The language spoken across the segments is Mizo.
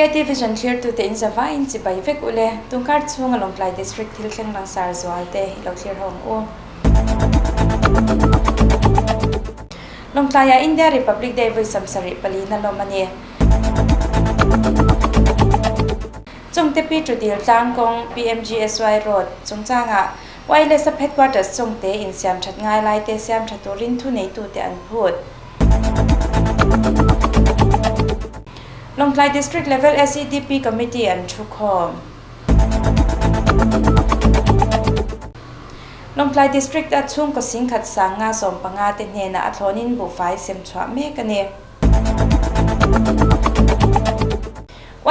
KT Vision thlirtute in zavaiin chibai vek ule, tunkar chhunga Lawngtlai District thil thleng langsar zual te i lo thlir ho ang u. Lawngtlaiah India Republic Day vawi 74 na lawm a ni. Chungte Pi Tudil tlangkawng PMGSY Road chungchangah Wireless a Headquarters chungte insiam that ngai lai te siam tha turin thuneitute an phut. Lawngtlai District Level SEDP Committee an thu khawm. Lawngtlai District a chhungkaw singkhat sanga 15 te hnenah a thlawnin buhfai sem chhuah mek a ni.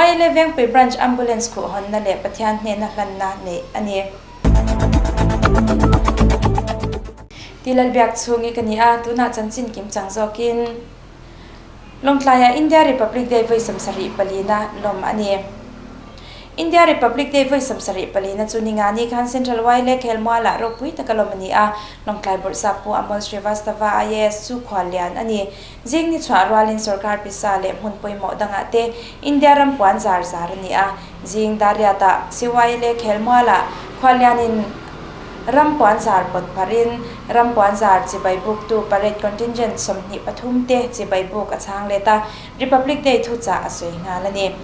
YLA Vengpui Branch Ambulance khuh hawnna leh Pathian hnena hlanna neih a ni. Ti Lalbiak chhungi ka ni a, tunah chanchin kim chang zawkin Lawngtlaiah India Republic Day vawi 74 na lawm a ni. India Republic Day vawi 74 na chu Ningani khan Central YLA Khelmualah ropui taka lawm a ni a, Lawngtlai Bawrhsap Pu Amol Srivastava IAS chu khuallian a ni. Zing ni chhuah rualin sorkar pisa leh hmun pawimawh dangah te India ram puan zar zar a ni a. Zing Dariatah CYLA Khelmualah khuallianin ram puan zar pawt pharin ram puan zar chibai buktu parade contingent 23 te chibai buk a chhang let a, Republic Day thuchah a sawi nghal a ni.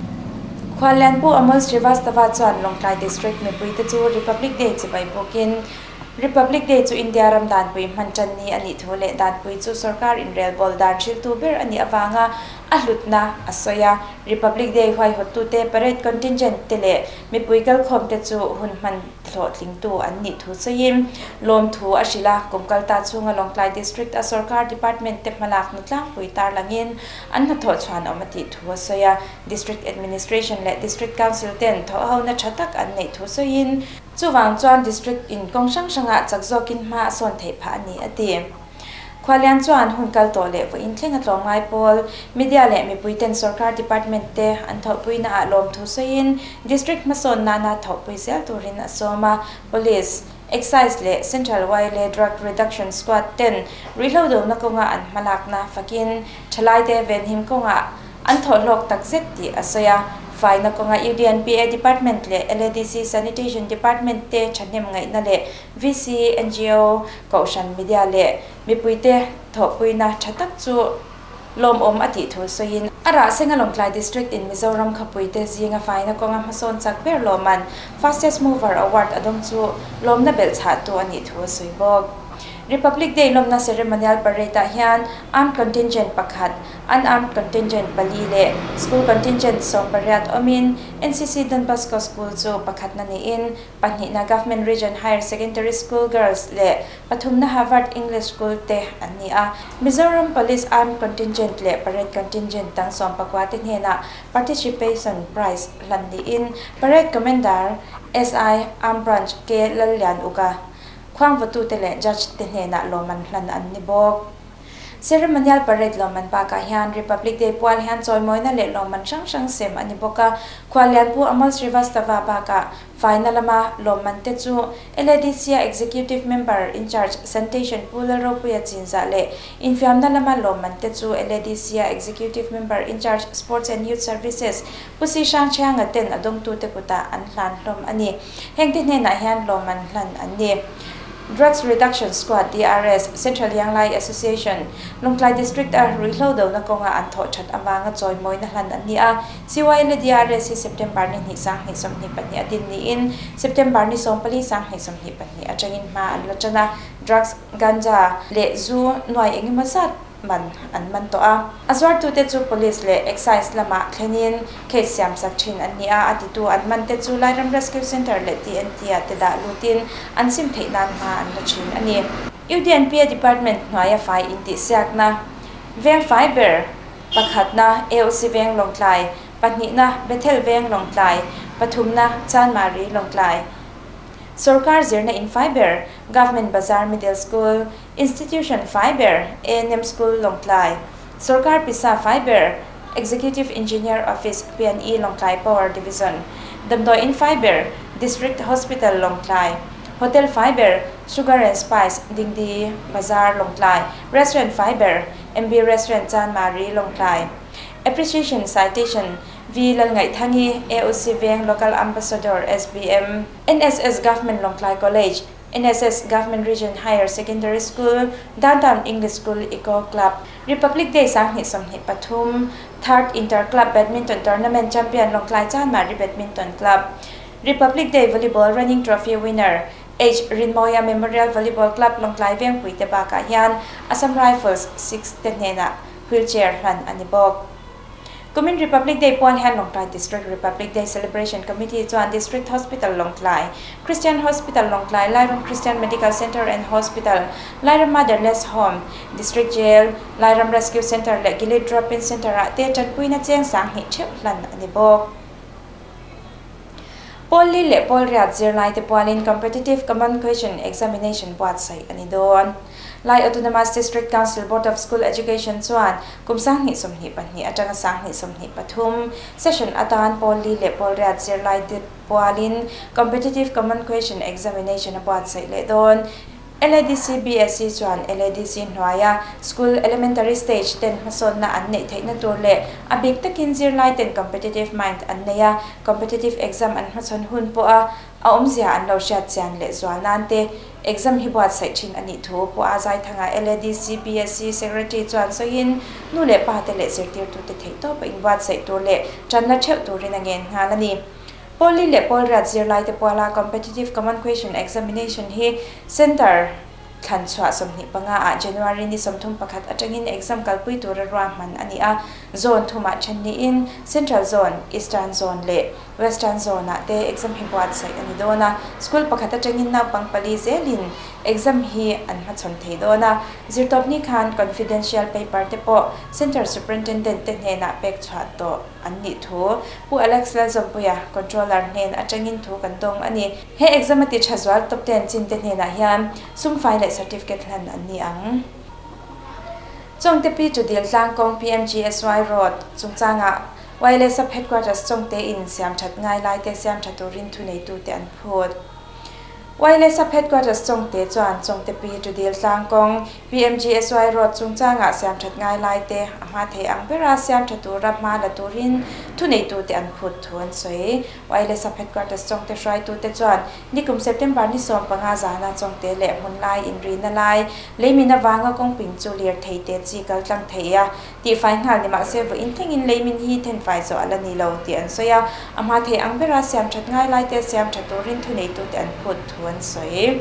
Khuallian Pu Amol Srivastava chuan Lawngtlai District mipuite chu Republic Day chibai bukin Republic Day chu India ram danpui hman tan ni a nih thu leh danpui chu sorkar inrelbawl dan hriltu ber a nih avanga a hlutna a sawi a. Republic Day huaihawttute, parade contingent te leh mipui kalkhawm te chu hun hman hlawhtlingtu an nih thu sawiin lawmthu a hrilh a. Kum kalta chhunga Lawngtlai District a sorkar department te hmalakna tlangpui tarlangin an hnathawh chhuan awm a tih thu a sawi a. District Administration leh District Council ten thawhhona tha tak an neih thu sawiin, Chuvang chuan District in kawng hrang hrangah chak zawkin hma a sawn theih phah a ni, a ti. Khualian chuan hun kal tawh leh vawiin thleng a tlawmngai pawl, media leh mipuiten sorkar department te an thawhpuinaah lawmthu sawiin District hmasawn nana thawhpui zel turin a sawm a. Police, Excise leh Central YLA Drug Reduction Squad ten ruihhlo dona kawnga an hmalakna fakin thalaite venhim kawngah An thawhhlawk tak zet tih a sawi a. Faina kawnga UDNPA Department leh LADC Sanitation Department te thahnem ngaihna leh VC, ngo, Kohhran Media leh mipuite thawhpuina tha tak chu lawmawm a tih thu sawiin, a rah senga Lawngtlai District in Mizoram khawpuite zinga faina kawnga hmasawn chak ber lawman Fastest Mover Award a dawng chu lawmna belhchhahtu a nih thu a sawi bawk. Republic Day lawmna Ceremonial Parade-ah hian Armed Contingent pakhat, Unarmed Contingent pali leh School Contingent 18 awmin NCC Don Bosco School chu pakhatna niin pahnihna Government Region Higher Secondary School Girls leh pathumna Harvard English School te an ni a. Mizoram Police Armed Contingent leh Parade Contingent dang 19 te hnenah Participation Prize hlan niin Parade Commander SI Armed Branch K Lallian Uka khuangvatute leh Judge te hnenah lawmman hlan an ni bawk. Ceremonial Parade lawmman bakah hian Republic Day pual hian chawimawina leh lawmman hrang hrang sem a ni bawk a. Khuallian Pu Amol Srivastava bakah faina lama lawmman te chu LADC-a Executive Member in Charge Sanitation Pu Lalropuia Chinzah leh infiamna lama lawmman te chu LADC-a Executive Member in Charge Sports and Youth Services Pu Si Hrangchhianga ten a dawngtute kutah an hlan hlawm a ni. Hengte hnenah hian lawmman hlan an ni. Drugs Reduction Squad, DRS, Central Yanglai Association, Lawngtlai District a ruihhlo dona kawnga an thawh that avanga chawimawina hlan an ni a. CYLA DRS hi September ni hnih 2022 a din niin September ni 14 2022 atangin hma an la tan a, drugs, ganja leh zu nuai engemaw zat man an man tawh a. A zuartute chu Police leh Excise lamah thlenin case siam sak thin an ni a, a titu an man te chu Lairam Rescue Centre leh TNT ah te dah lutin an sim theih nan hma an la thin a ni. UDNPA Department hnuaia fai intihsiakna veng fai ber pakhatna AOC Veng Lawngtlai, pahnihna Bethel Veng Lawngtlai, pathumna Chanmari Lawngtlai. Sorkar zirna in fai ber Government Bazar Middle School, Institution fai ber ANM School Lawngtlai, Sorkar Pisa fai ber Executive Engineer Office PNE Lawngtlai Power Division, Damdawi in fai ber District Hospital Lawngtlai, Hotel fai ber Sugar and Spice Dingdi Bazar Lawngtlai, Restaurant fai ber MB Restaurant Chanmari Lawngtlai, Appreciation Citation. V Lalngaihthangi, AOC Veng Local Ambassador, SBM, NSS Government Lawngtlai College, NSS Government Region Higher Secondary School, Downtown English School Eco Club, Republic Day 2023, Third Inter Club Badminton Tournament Champion Lawngtlai Chanmari Badminton Club, Republic Day Volleyball Running Trophy Winner, H Rinmawia Memorial Volleyball Club Lawngtlai Vengpui te bakah hian Assam Rifles Six te hnenah wheelchair hlan a ni bawk. Kumin Republic Day pual hian Lawngtlai District Republic Day Celebration Committee chuan District Hospital Lawngtlai, Christian Hospital Lawngtlai, Lairam Christian Medical Centre and Hospital, Lairam Motherless Home, District Jail, Lairam Rescue Centre leh Gilead Drop-in Centre-ah te tanpuina cheng 2000 theuh hlan a ni bawk. Pawl li leh pawl riat zirlaite pualin Competitive Common Question Examination buatsaih a ni dawn. Lai Autonomous District Council Board of School Education chuan kum 2022 atanga 2023 session atan pawl li leh pawl riat zirlaite pualin Competitive Common Question Examination a buatsaih leh dawn. LADC BSc chuan LADC hnuaia School Elementary Stage ten hmasawnna an neih theihna tur leh a bik takin zirlai ten competitive mind an nei a, competitive exam an hmachhawn hun pawha a awmzia an lo hriat chian leh zual nan te exam hi buatsaih thin a nih thu Pu A Zaithanga LADC BSc Secretary chuan sawiin nu leh pa te leh zirtirtute theihtawpa inbuatsaih tur leh tanla theuh turin a ngen nghal a ni. Pawl li leh pawl riat zirlaite puala Competitive Common Question Examination hi Centre thlan chhuah 25 ah January ni 31 atangin exam kalpui tura ruahman a ni a, Zone thumah then niin Central Zone, Eastern Zone leh Western Zone ah te exam hi buatsaih a ni dawn a, school pakhat atangin naupang pali zelin exam hi an hmachhawn thei dawn a, zirtawpni khan Confidential Paper te pawh Centre Superintendent te hnenah pek chhuah tawh. an nih thu Pu Alex Lalzawmpuia, Controller hnen atangin thu kan dawng a ni. He exam a ti tha zual top ten chin te hnenah hian sum fai leh certificate hlan an ni ang. Chawngte Pi Chudil Tlangkawng PMGSY Road chungchangah YLA Sub Headquarters Chawngte in siam that ngai lai te siam tha turin thuneitute an phut. YLA Sub Headquarters Chawngte chuan Chawngte Pi Chudil Tlangkawng PMGSY Road chungchangah siam that ngai lai te a hma thei ang bera siam tha tura hma la turin thuneitute an phut thu an sawi. YLA Sub Headquarters Chawngte hruaitute chuan nikum September ni 15 zana Chawngte leh hmun lai inrina lai leimin avanga kawngping chu lirthei te chi kal tlang thei a tihfai nghal ni mahse vawiin thlengin leimin hi thenfai zawh a la ni lo tih an sawi a, a hma thei ang bera siam that ngai lai te siam tha turin thuneitute an phut thu an sawi.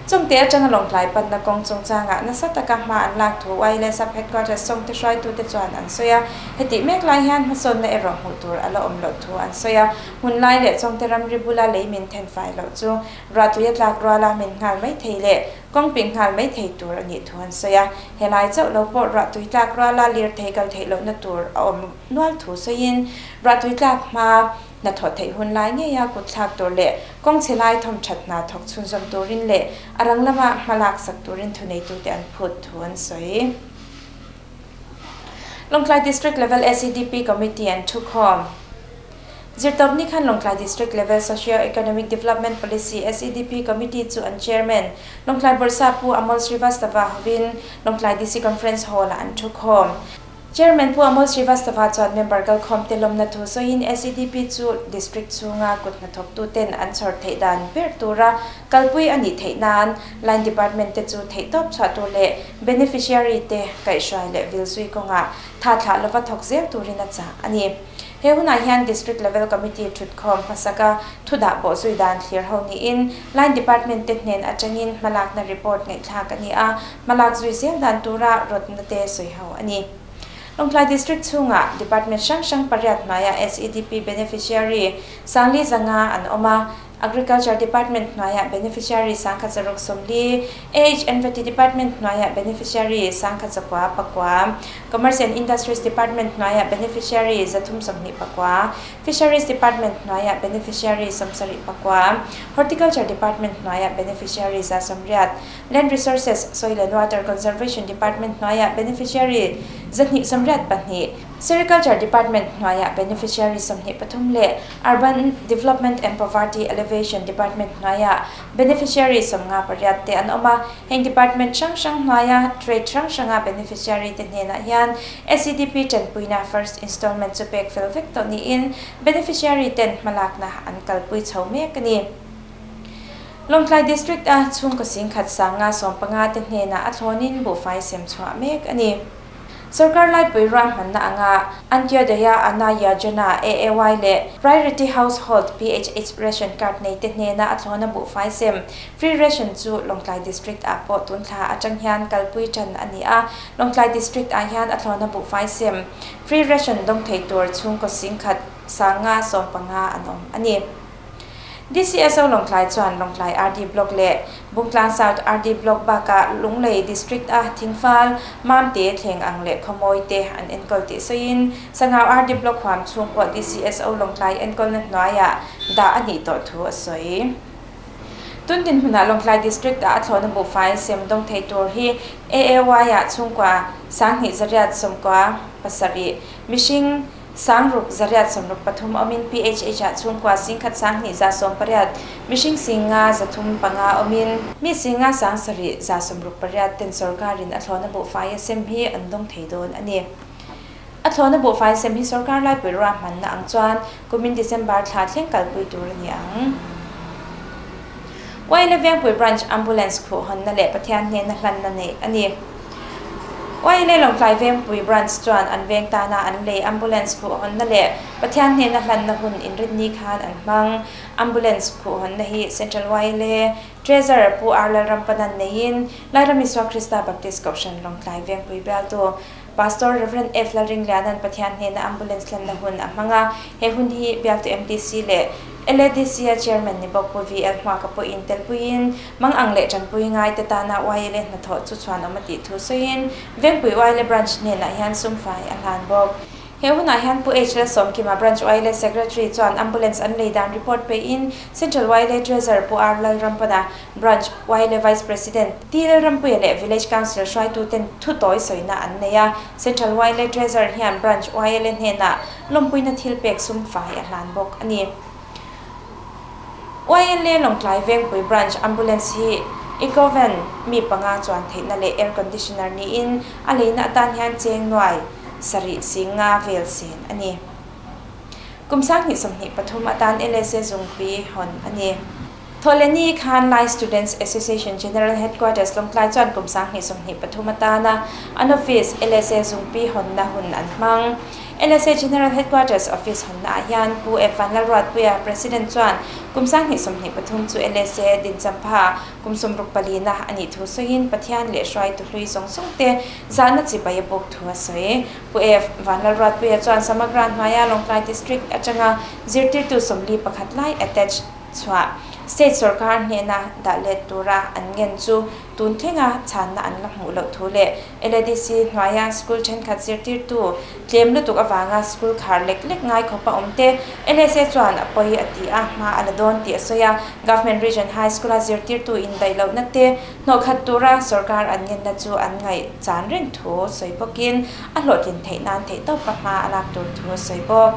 Chungte atanga Lawngtlai panna kawng chungchangah nasa taka hma an lak thu YLA Sub Headquarters Chawngte hruaitute chuan an sawi a, hetih mek lai hian hmasawnna erawh hmuh tur a la awm loh thu an sawi a, hmun lai leh Chawngte ramri bula leimin thenfai loh chu ruahtui a tlak ruala min nghal mai thei leh Kawng ping nghal mai thei tur a nih thu an sawi a, helai chauh lo pawh ruahtui tlak ruala lirthei kal theih lohna tur a awm nual thu sawiin, ruahtui tlak hma hnathawh theih hun lai ngeia kut thlak tur leh kawng chhe lai thawmthat hna thawk chhunzawm turin leh a rang lama hma lak sak turin thuneitute an phut thu an sawi. Lawngtlai District Level SEDP Committee an thukhawm. Zirtawpni khan Lawngtlai District Level Socio-Economic Development Policy, SEDP, Committee chu an Chairman, Lawngtlai Bawrhsa Pu Amol Srivastava hovin Lawngtlai DC Conference Hall-ah an thukhawm. Chairman Pu Amol Srivastava chuan member kalkhawmte lawmna thu sawiin SEDP chu District chhunga kut hnathawktuten an chhawr theih dan ber tura kalpui a nih theih nan Line Department te chu theihtawp chhuah tur leh beneficiary te kaihhruai leh vilzui kawngah tha thlah lova thawk zel turin a chah a ni. He hunah hian District Level Committee thutkhawm hmasaka thudah pawh zui dan thlir ho niin Line Department te hnen atangin hmalakna report ngaihthlak a ni a, hmalak zui zel dan tura rawtna te sawi ho a ni. Lawngtlai District chhungah Department hrang hrang pariat hnuaiah SEDP beneficiary 40 zanga an awm a, Agriculture Department hnuaiah beneficiary 1640, AHNVT Department hnuaiah beneficiary 1909, Commerce and Industries Department hnuaiah beneficiary 329, Fisheries Department hnuaiah beneficiary 79, Horticulture Department hnuaiah beneficiary 180, Land Resources, Soil and Water Conservation Department hnuaiah beneficiary 282. Sericulture Department hnuaiah beneficiary 23 leh Urban Development and Poverty Alleviation Department hnuaiah beneficiary 58 te an awm a. Heng department hrang hrang hnuaia trade hrang hranga beneficiary te hnenah hian SEDP tanpuina first installment chu pek fel vek tawh niin beneficiary ten hmalakna an kalpui chho mek a ni. Lawngtlai District a chhungkaw singkhat 515 te hnenah a thlawnin buhfai sem chhuah mek a ni. Sorkar laipui ruahmanna anga Antyodaya Anna Yojana, AAY, leh Priority Household, PHH, ration card nei te hnena a thlawna buhfai sem, free ration, chu Lawngtlai District ah pawh tun thla atang hian kalpui tan a ni a. Lawngtlai District ah hian a thlawna buhfai sem, free ration, dawng thei tur chhungkaw singkhat 515 an awm a ni. DCSO Lawngtlai chuan Lawngtlai RD Block leh Bungtlang South RD Block bakah Lunglei District a Thingfal, Mamte, Thleng ang leh Khawmawi te an enkawl tih sawiin Sangau RD Block huam chhung pawh DCSO Lawngtlai enkawlna hnuaiah dah a nih tawh thu a sawi. Tun dinhmunah Lawngtlai District ah a thlawhna buhfai sem dawng thei tur hi AAY ah chhungkua 2197 mihring 6863 awmin PHH ah chhungkua 10 2118 mihring 535 awmin mi 5 768 ten sorkarin a thlawhna buhfai a sem hi an dawng thei dawn a ni. A thlawhna buhfai sem hi sorkar laipui ruahmanna ang chuan kumin December thla thleng kalpui tur a ni ang. YLA Vengpui Branch Ambulance khuh hawnna leh Pathian hnena hlanna neih a ni. YLA Lawngtlai Vengpui Branch chuan an veng tana an lei Ambulance khuh hawnna leh Pathian hnena hlanna hun inrinni khan an hmang. Ambulance khuh hawnna hi Central YLA Treasurer Pu R Lalrampanan neiin Lairam Isua Krista Baptist Kohhran Lawngtlai Vengpui bialtu Pastor Rev. F Lalringliana'n Pathian hnena Ambulance hlanna hun a hmang a, he hun hi bialtu MDC leh LADC-a Chairman ni bawk Pu VL Hmuaka pawhin telpuiin mang ang leh tanpui ngaite tana YLA hnathawh chu chhuanawm a tih thu sawiin Vengpui YLA Branch hnenah hian sumfai a hlan bawk. He hunah hian Pu H Lalsawmkima Branch YLA Secretary chuan Ambulance an lei dan report peiin Central YLA Treasurer Pu R Lalrampana, Branch YLA Vice President T Lalrampuia leh Village Council hruaituten thu tawi sawina an nei a. Central YLA Treasurer hian Branch YLA hnenah lawmpuina thil pek sum fai a hlan bawk a ni. YLA Lawngtlai Vengpui Branch Ambulance hi Ecovan mi panga chuan theihna leh air conditioner niin a leina atan hian cheng nuai sarih singa vel sen a ni. Kum 2023 atan LSA zungpui hawn a ni. Thawhlehni khan Lai Students Association General Headquarters Lawngtlai chuan kum 2023 atana an office LSA zungpi hawnna hun an hmang. LSA General Headquarters office hawnna ah hian Pu F Vanlalruatpuia, President chuan kum 2023 chu LSA dinchampha kum 64 na a nih thu sawiin Pathian leh hruaitu hlui zawng zawng te zahna chibai a bawk thu a sawi. Pu F Vanlalruatpuia chuan Samagra hnuaia Lawngtlai District atanga zirtirtu 41 lai attach chhuah State sorkar hnena dah let tura an ngen chu tun thlenga chhanna an la hmuh loh thu leh LADC hnuaia school thenkhat zirtirtu tlem lutuk avanga school khar lek lek ngai khawpa awm te LSA chuan a pawi a ti a, hma a la dawn tih a sawi a. Government Region High School-a zirtirtu indaih lohna te hnawhkhat tura sorkar an ngenna chu an ngaih chan reng thu sawi bawkin a hlawhtlin theih nan theihtawpa hma a lak tur thu a sawi bawk.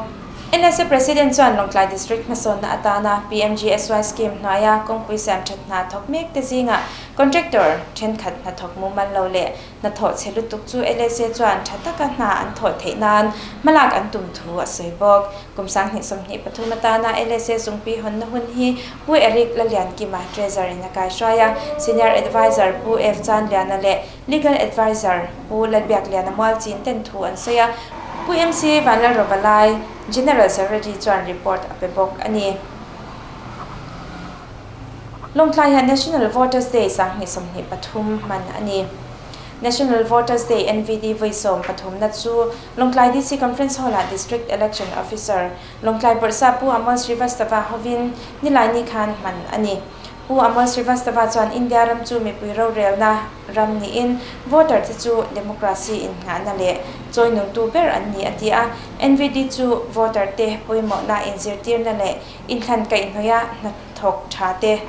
LSA President chuan Lawngtlai District hmasawnna atana PMGSY scheme hnuaia kawngpui siam that hna thawk mek te zingah contractor thenkhat hnathawk mumal lo leh hnathawh chhe lutuk chu LSA chuan tha taka hna an thawh theih nan hmalak an tum thu a sawi bawk. Kum 2023 atana LSA zungpi hawnna hun hi Pu Eric Laliankima Treasurer in a kaihruai a, Senior Adviser Pu F Chanliana leh Legal Adviser Pu Lalbiakliana Mualchin ten thu an sawi a, Pu MC Vanlalrovalai, General Secretary chuan report a pe bawk a ni. Lawngtlai hian National Voters Day 2023 hman a ni. National Voters Day, NVD, vawi 13na chu Lawngtlai DC Conference Hall-ah District Election Officer, Lawngtlai Bawrhsa Pu Amol Srivastava hovin Nilaini khan hman a ni. Pu Amol Srivastava chuan India ram chu mipui rorelna ram niin voter te chu democracy innghahna leh chawinungtu ber an ni a ti a. NVD chu voter te pawimawhna inzirtirna leh inthlan kaihhnawih a hnathawk tha te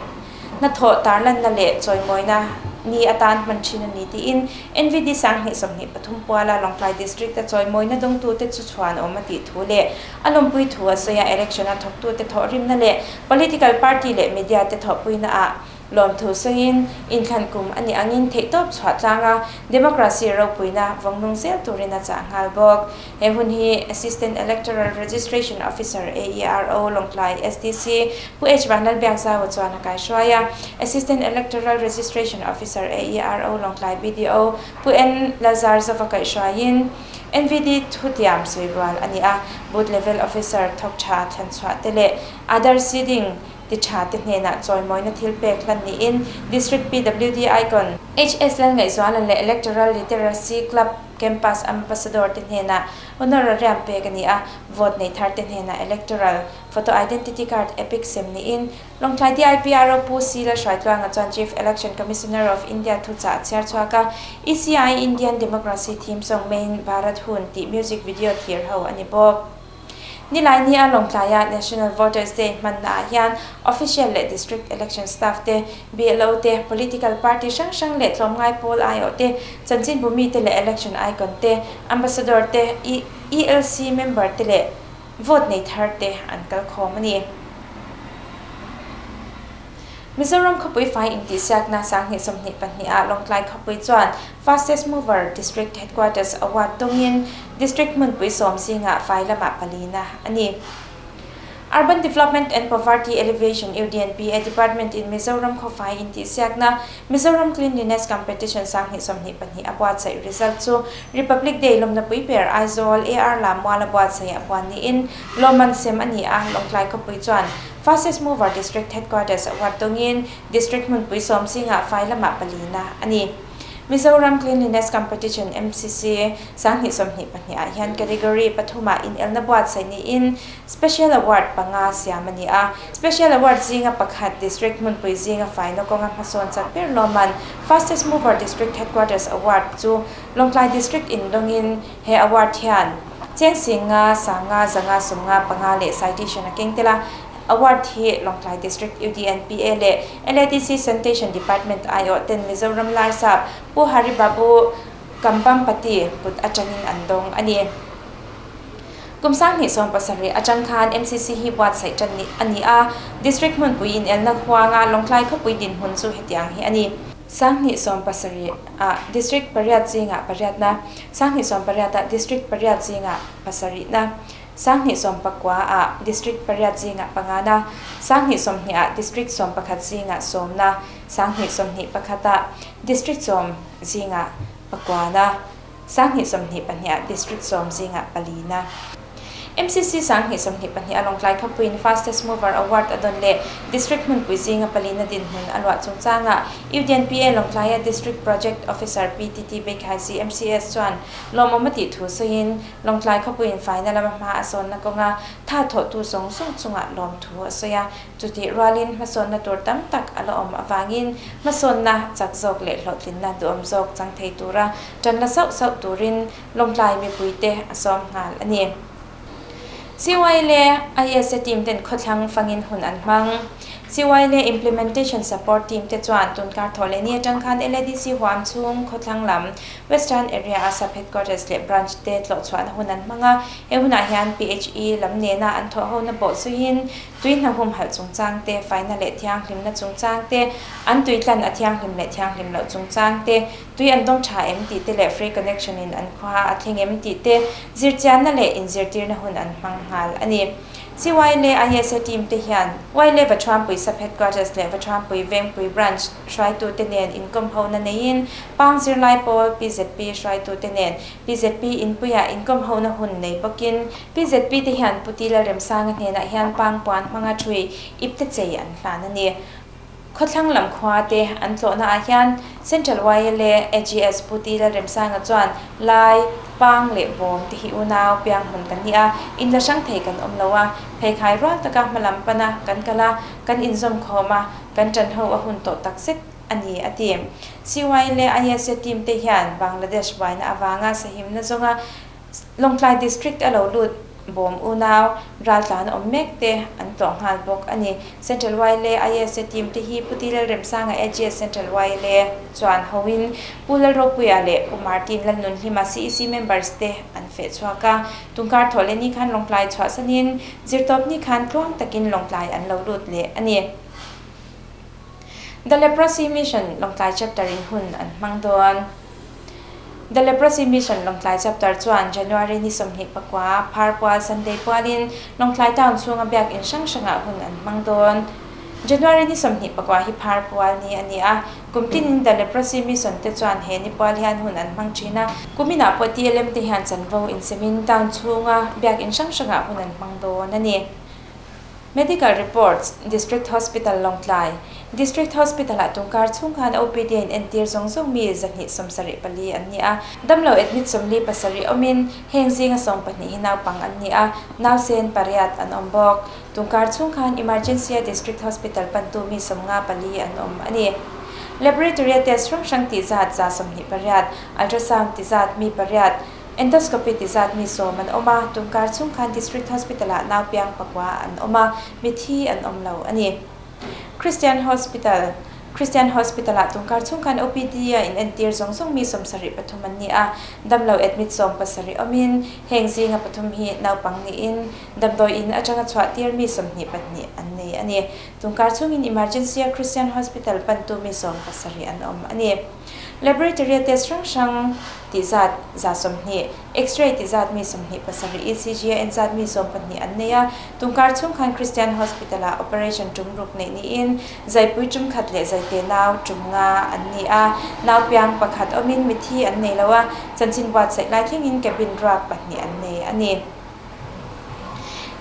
hnathawh tarlanna leh chawimawina. ni atan hman thin a ni tiin NVD 2023 puala Lawngtlai District a chawimawina dawngtute chu chhuan awm a tih thu leh a lawmpui thu a sawi a, election a thawktute thawhrimna leh political party leh media te thawhpuina ah Lawmthu sawiin, inthlan kum a nih angin theihtawp chhuah tlanga democracy ropuina vawngnung zel turin a chah nghal bawk. He hun hi Assistant Electoral Registration Officer, AERO, Lawngtlai SDC, Pu H Vanlalbiakzaua chuan a kaihruai a, Assistant Electoral Registration Officer, AERO, Lawngtlai BDO, Pu N Lalzarzova kaihhruaiin NVD thutiam sawi rual a ni a, Booth Level Officer thawk tha thlanchhuah te leh Aadhaar Seeding Ti tha te hnenah chawimawina thil pek hlan niin District PWD Icon, HS Lalngaihzuala leh Electoral Literacy Club Campus Ambassador te hnenah honorarium pek a ni a, vote nei thar te hnenah Electoral Photo Identity Card, EPIC, sem niin Lawngtlai DIPRO Pu C Lalhruaitluanga chuan Chief Election Commissioner of India thuchah a chhiar chhuak a, ECI Indian Democracy Theme Song Main Bharat Hun tih music video thlir ho a ni bawk. Nilaini a Lawngtlaia National Voters Day hmanna ah hian Official leh District Election Staff te, BLO te, Political Party hrang hrang leh tlawmngai pawl aiawh te, chanchinbu mite leh Election Icon te, Ambassador te, ELC member te leh vote nei thar te an kal khawm a ni. Mizoram khawpui fai intihsiakna 2022 ah Lawngtlai khawpui chuan Fastest Mover District Headquarters Award dawngin District hmunpui sawm zingah fai lamah palina a ni. Urban Development and Poverty Alleviation, UDNPA, Department in Mizoram khawfai intihsiakna Mizoram Cleanliness Competition 2022 a buatsaih result chu Republic Day lawmna pui ber Aizawl AR Lammual a buatsaih a puan niin lawmman sem a ni a, Lawngtlai khawpui chuan Fastest Mover District Headquarters Award dawngin District hmunpui sawm zingah fai lamah palina a ni. Mizoram Cleanliness Competition, MCC, 2022 ah hian category pathumah inelna buatsaih niin Special Award panga siam a ni a. Special Award zinga pakhat District hmunpui zinga faina kawnga hmasawn chak ber lawmman Fastest Mover District Headquarters Award chu Lawngtlai District in dawngin he award hian Cheng Singa, Sanga, Zanga, Sumnga, Panga leh Citation a keng tel a. Award hi Lawngtlai District UDNPA leh LADC Sanitation Department aiawh ten Mizoram Larsap Pu Hari Babu Kambampati kut atangin an dawng a ni. Kum 2017 atang khan MCC hi buatsaih tan a ni a, District hmunpui inelna huanga Lawngtlai khawpui dinhmun chu hetiang hi a ni. 2017 ah District pariat zingah pariatna, 2018 ah District pariat zingah pasarihna, 2019 ah District pariat zingah pangana, 2020 ah District 11 zingah sawmna, 2021 ah District sawm zingah pakuana, 2022 ah District sawm zingah palina. MCC 2022 a Lawngtlai khawpuiin Fastest Mover Award a dawn leh District hmunpui zinga palina dinhmun a luah chungchangah UDNPA Lawngtlaia District Project Officer PTT Beikhaisi MCS chuan lawmawm a tih thu sawiin Lawngtlai khawpuiin faina lama hma a sawnna kawnga tha thawhtu zawng zawng chungah lawmthu a sawi a. Chutih rualin hmasawnna tur tam tak a la awm avangin hmasawnna chak zawk leh hlawhtlinna duhawm zawk chang thei tura tan la sauh sauh turin Lawngtlai mipuite a sawm nghal a ni. CY leh ISA team ten khawthlang fangin hun an hmang. CY leh Implementation Support Team te chuan tunkar thawh leh ni atang khan LADC huam chhung khawthlang lam Western Area a Sub Headquarters leh Branch te tlawhchhuahna hun an hmang a. He hunah hian PHE lam nena an thawhhona pawh zuiin Tui hna humhalh chungchang te, faina leh thianghlimna chungchang te, an tui tlan a thianghlim leh thianghlim loh chungchang te, tui an dawng tha em tih te leh free connection in an khua a thleng em tih te zirchianna leh inzirtirna hun an hmang nghal a ni. CY leh ISA team te hian Y leh Vaṭhuampui Sub Headquarters leh Vaṭhuampui Vengpui Branch hruaitute nen inkawmhona neiin Pang Zirlai Pawl, PZP, hruaitute nen PZP inpuiah inkawmhona hun nei bawkin PZP te hian Pu Tila Remsanga hnenah hian pang puan hmanga thui ipte chei an hlan a ni. Khawthlang lam khua te an tlawhna ah hian Central YLA AGS Pu Tila Remsanga chuan Lai, Pang leh Bawm te hi unau piang hmun kan ni a, inla hrang thei kan awm lo a, pheikhai rual taka hma lam pana kan kal a, kan inzawm khawm a, kan ṭan ho a hun tawh tak zet a ni a ti. CY leh ISA team te hian Bangladesh buaina avanga sahimna zawnga Lawngtlai District a lo lut. Bawm unau raltlan awm mek te an tlawh nghal bawk a ni. Central YLA ISA team te hi Pu Tilalremsanga AGS Central YLA chuan hoin Pu Lalropuia leh Pu Martin Lalnunhlima CEC members te an feh chhuak a. Tungkar thawh leh ni khan Lawngtlai chhuahsanin zirtawp ni khan tluang takin Lawngtlai an lo lut leh a ni. The Leprosy Mission Lawngtlai Chapter in hun an hmang dawn. The Leprosy Mission Lawngtlai Chapter chuan January ni 24 Pharpual Sunday pualin Lawngtlai Town chhunga biakin hrang hrangah hun an hmang dawn. January ni 24 hi Pharpual ni a ni a, kum tinin The Leprosy Mission te chuan he ni pual hian hun an hmang thin a. Kuminah pawh TLM te hian chanvo insemin town chhunga biakin hrang hrangah hun an hmang dawn a ni. Medical reports, District Hospital Lawngtlai, District Hospital-ah tungkar chhung khan OPD a inentir zawng zawng mi 274 an ni a, damlo admit 47 awmin heng zinga 12 hi naupang an ni a, nausen pariat an awm bawk. Tungkar chhung khan Emergency-a District Hospital pantu mi 54 an awm a ni. Laboratory-a test hrang hrang tih zat 28, ultrasound ti zat mi pariat, Endoscopy ti zat mi sawm an awm a, tunkar chhung khan District Hospital-ah naupiang pakua an awm a, mithi an awm lo a ni. Christian Hospital Christian Hospital-ah tunkar chhung khan OPD-a inentir zawng zawng mi 73 an ni a, damlo admit 17 awmin heng zinga pathum hi naupang niin damdawi in atanga chhuah tir mi 22 an nei a ni. Tunkar chhungin Emergency-a Christian Hospital pantu mi 17 an awm a ni. Laboratory-a test hrang hrang tih zat 120, X-ray tih zat mi 27, ECG-a en zat mi 12 an nei a. Tungkar chhung khan Christian Hospital-ah operation tum ruk neih niin zaipui tum khat leh zaite nau tum nga an ni a. Nau piang pakhat awmin mithi an nei lo a, chanchin buatsaih lai thlengin cabin ruak pahnih an nei a ni.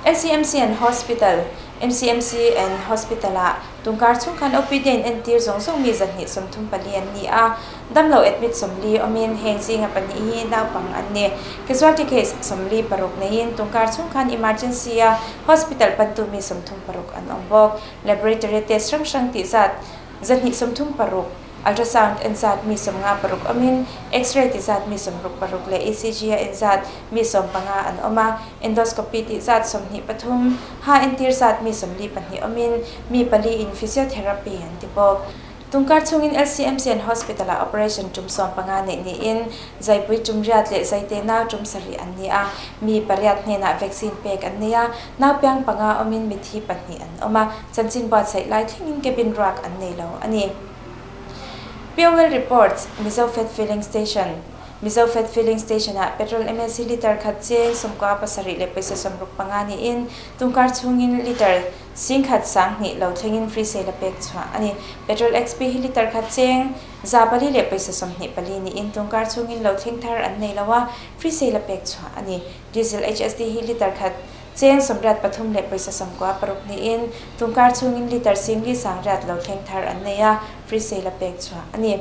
LCMC and Hospital, MCMC and Hospital-ah tungkar chhung khan OPD a inentir zawng zawng mi 234 an ni a, damlo admit 40 awmin heng zinga pahnih hi naupang an ni. Casualty case 46 neiin tungkar chhung khan emergency-a hospital pantu mi 36 an awm bawk. Laboratory test hrang hrang tih zat 236, Ultrasound en zat mi 56 awmin X-ray ti zat mi 66 leh ECG a en zat mi 15 an awm a, Endoscopy tih zat 23, ha entir zat mi 42 awmin mi pali in physiotherapy an ti bawk. Tungkar chhungin LCMC and Hospital-ah operation tum 15 neih niin zaipui tum riat leh zaite nau tum sarih an ni a, mi pariat hnenah vaccine pek an nei a, naupiang panga awmin mithi pahnih an awm a, chanchin buatsaih lai thlengin cabin ruak an nei lo a ni. POL reports, Mizo Fat Filling Station, Mizo Fat Filling Station-ah petrol MSC litre khat cheng 97 leh pawisa 65 niin tungkar chhungin litre 10,000 20 lo thlengin free sale a pek chhuah a ni. Petrol XP hi litre khat cheng 400 leh pawisa 24 niin tungkar chhungin lo thleng thar an nei lo a, free sale a pek chhuah a ni. Diesel HSD hi litre khat Cheng 83 leh pawisa 96 niin tungkar chhungin litre 4,000 sangriat lo thleng thar an nei a, free sale a pek chhuah a ni.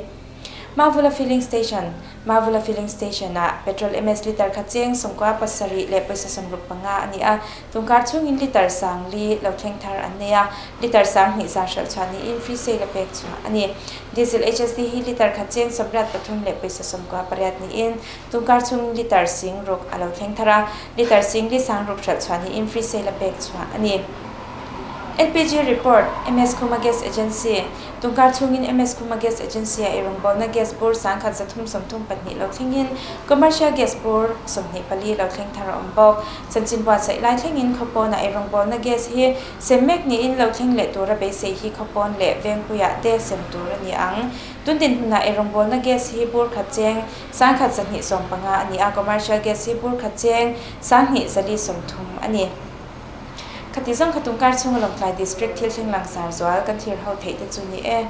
Mavula Filling Station, Mavula Filling Station-ah petrol MS litre khat cheng 97 leh pawisa 65 a ni a, tungkar chhungin litre 4,000 lo thleng thar an nei a, litre 2,000 za hralh chhuah niin free sale a pek chhuah a ni. Diesel HSD hi litre khat cheng 83 leh pawisa 98 niin Tungkar chhungin litre sing ruk a lo thleng thar a, litre sing li sang ruk hralh chhuah niin free sale a pek chhuah a ni. LPG report, MS Khuma Gas Agency, Tungkar chhungin MS Khuma Gas Agency-a eirawngbawlna gas bur 1332 lo thlengin commercial gas bur 24 lo thleng thar a awm bawk. Chanchin buatsaih lai thlengin khawpawnah eirawngbawlna gas hi sem mek niin lo thleng leh tura beisei hi khawpawn leh vengpuiah te sem tur a ni ang. Tun dinhmunah eirawngbawlna gas hi bur khat cheng 1215 a ni a, commercial gas hi bur khat cheng 2430 a ni. Khati zawng kha tungkar chhunga Lawngtlai District thil thleng langsar zual kan thlir ho theih te chu ni e.